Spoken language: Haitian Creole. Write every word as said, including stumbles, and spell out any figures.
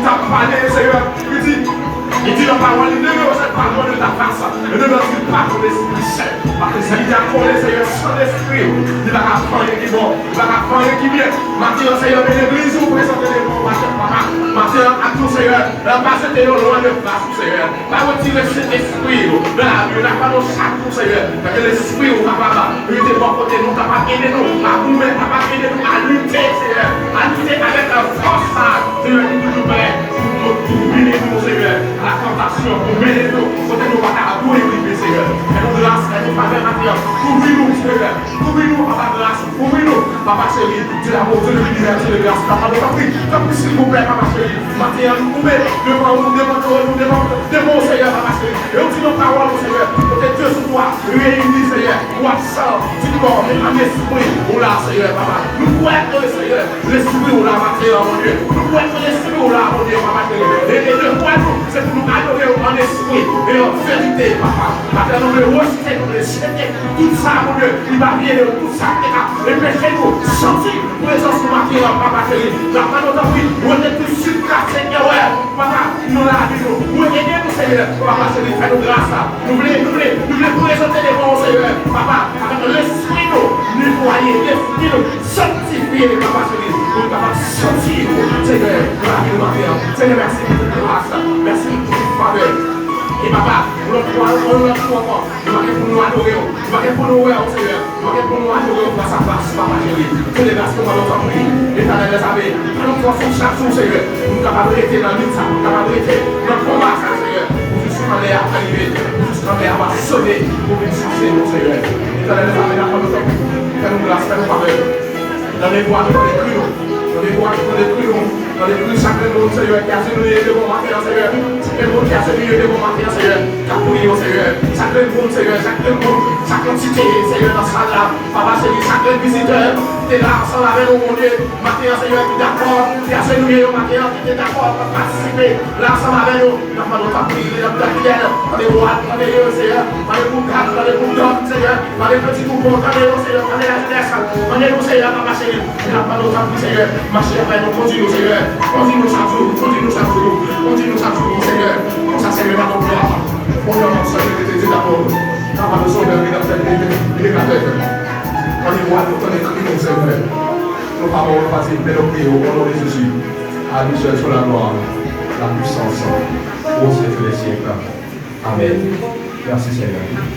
T ap pale, Seyè, li di, li di nan pawòl li, leve yo sèt palman de ta fas, e de lòt il pa ton esprit saint. Paske Seyè, li di a kole, Seyè, san lespri w, li pa ka fè anyen ki bon, li pa ka fè anyen ki byen. Maten an, Seyè, men legliz ou prezante devan w, pastè, papa. Maten an, ak nou, Seyè, pa jete yo lwen de fas ou, Seyè. Pa retire Sentespri ou nan lavi nou. N ap mande w chak jou, Seyè, ke Lespri ou kapab rete bò kote nou, kapab ede nou a goumen, kapab ede nou a lite, Seyè, a lite avèk, euh, fòs sa, Seyè, ki toujou prè pou, pou, pou mennen nou, Seyè, a la tantasyon, pou mennen nou kote nou pa ta dwe rive, Seyè. Fè nou gras, fè nou favè maten an. Kouvri nou, Seyè. Kouvri nou anba gras ou. Kouvri nou, papa cheri. Dieu d'amour, Dieu de l'univers, Dieu de grâce, papa, nou tanpri, tanpri, silvouplè, papa cheri. Maten an, nou koube devan ou, devan twa nou, devan, devan ou, Seyè, papa cheri. E ou di nan pawòl ou, Seyè, kote de sou twa reyini, Seyè, ou absan, di kò, men an espri, ou la, Seyè, papa. Nou kwè ke, Seyè, Lespri ou la, maten an, Bondye. Nou kwè ke Lespri ou la, Bondye, papa cheri. E, e devwa nou, se pou nou adore ou an espri e an verite, papa. Maten an, nou vle resite, nou vle jete tout sa, Bondye, ki pa vle ou, tout sa ki te ka enpeche nou santi prezans ou maten an, papa cheri. N ap mande w tanpri, rete tout sik kase erè, papa, nan lavi nou. Ou ede nou, Seyè, papa cheri, fè nou gras la. Nou vle, nou vle, nou vle prezante devan w, Seyè, papa, avèk lespri nou, netwaye, lespri nou, sanktifye, papa cheri, pou nou kapab santi ou, Seyè, nan lavi nou maten an. Seyè, mèsi pou tout gras la. Mèsi pou tout favè. E papa, yon lòt fwa, yon lòt fwa ankò, nou pa gen pou nou adore w. Nou pa gen pou nou wè w, Seyè. Nou pa gen pou nou adore w fas a fas, papa cheri. Seyè, gras nou mande w tanpri. Letènèl dèzame, ban nou fòs chak jou, Seyè. Pou nou kapab rete nan lit sa, pou nou kapab rete nan konba sa, Seyè. Pou jis kan lè a va rive, pou jis kan lè a va sone, pou vin chache nou, Seyè. Letènèl dèzame, n ap mande w tanpri. Fè nou gras, fè nou favè. Nan devwa nou, tande kri nou. Nan devwa nou, tande kri nou. Tande kri chak grenn moun, Seyè, ki ajenouye devan w maten an, Seyè. Chak grenn moun ki ajenouye devan w maten an, Seyè. K ap priye w, Seyè. Chak grenn moun, Seyè, chak grenn moun, chak antite, Seyè, nan sal la. Papa cheri, chak grenn vizitè ki te la ansanm avè nou, Bondye, maten an, Seyè, ki dakò, ki ajenouye yo maten an, ki te dakò patisipe la ansanm avè nou. N ap mande w tanpri, Letanèl, tande vwa nou, tande yo, Seyè. Mande pou gad, tande pou dòm, Seyè. Mande pitit ou bon, tande yo, Seyè, tande lajenès. Mande nou, Seyè, papa cheri. N ap mande w tanpri, Seyè, mache avè nou, kondui nou, Seyè. Kondui nou chak jou, kondui nou chak jou, kondui nou chak jou, Seyè. Konsa, Seyè, n ap glwa. O non san de Kris, Dieu d'amour. N ap mande w, Sovè, Redanmtè, Liberatè. Tande vwa nou, tande kri nou, Seyè. Nou pa mò, nou pa di, men nou priye w, o non de Jezi. À lui seul soit la gloire, la puissance, au siècle des siècles. Amen. Merci, Seigneur.